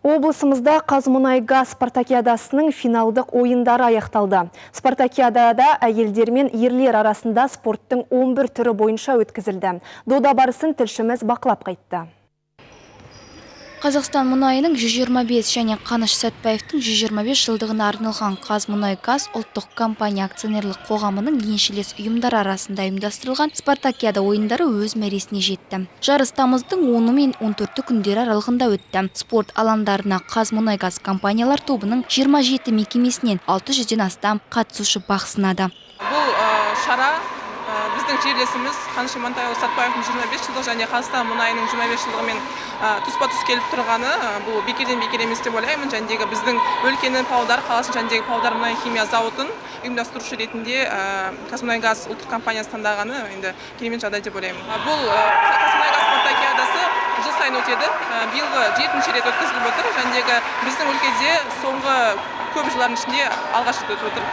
Облысымызда «ҚазМұнайГаз» спартакиадасының финалдық ойындары аяқталды. Спартакиадада әйелдер мен ерлер арасында спорттың 11 түрі бойынша өткізілді. Дода барысын тілшіміз бақылап қайтты. Қазақстан мұнайының 125 және Қаныш Сәтбаевтың 125 жылдығына арналған «ҚазМұнайГаз» ұлттық компания акционерлік қоғамының еншілес ұйымдары арасында ұйымдастырылған спартакиада ойындары өз мәресіне жетті. Жарыс тамыздың 10 мен 14 күндері аралығында өтті. Спорт алаңдарына «ҚазМұнайГаз» компаниялар тобының 27 мекемесінен 600-ден астам қатысушы бақ сынады. Бұл шара біздің жерлесіміз Қаныш Имантайұлы Сәтбаевтың 25 жылдығы және Қазақстан мұнайының 25 жылдығымен тұспа тұс келіп тұрғаны, бұл бекерден бекер емес деп ойлаймын. Жәндегі біздің өлкенің, Павлодар қаласын жәндегі Павлодар мұнай химия зауытын ұйымдастырушы ретінде «ҚазМұнайГаз» ұлттық компаниясы таңдағаны енді керемет жағдай деп ойлаймын. Бұл «ҚазМұнайГаз» спартакиадасы жыл сайын өтеді. Биылғы жетінші рет өткізіліп отыр жәндегі біздің өлкеде соңғы көп жылдардың ішінде алғаш рет өтіп отыр.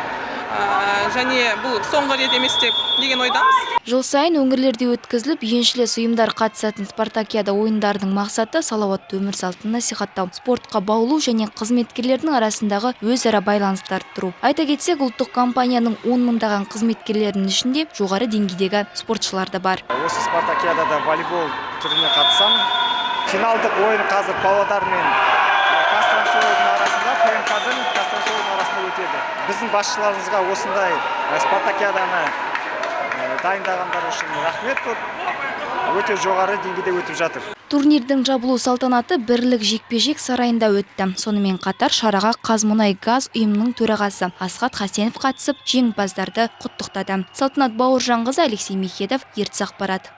Және бұл соңғы рет емес деп деген ойдамыз. Жыл сайын өңірлерде өткізіліп, еншілес ұйымдар қатысатын спартакиада ойындарының мақсаты – салауатты өмір салтын насихаттау, спортқа баулу және қызметкерлердің арасындағы өзара байланысты арттыру. Айта кетсек, ұлттық компанияның 10 мыңдаған қызметкерлерінің ішінде жоғары деңгейдегі спортшылар да бар. Осы спартакиадада волейбол түріне қатысамын. Финалдық ойын қазір Павлодар мен ҚазТрансОйлдың арасында, ПМКЗ мен ҚазТрансОйлдың арасында өтеді. Біздің басшыларымызға осындай спартакиаданы дайындағандары үшін рахмет көп. Өте жоғары деңгейде өтіп жатыр. Турнирдің жабылу салтанаты «Бірлік» жекпе-жек сарайында өтті. Сонымен қатар шараға «ҚазМұнайГаз» ұйымының төрағасы Асхат Хасенов қатысып, жеңімпаздарды құттықтады. Салтанат Бауыржанқызы, Алексей Михедов, Ертіс ақпарат.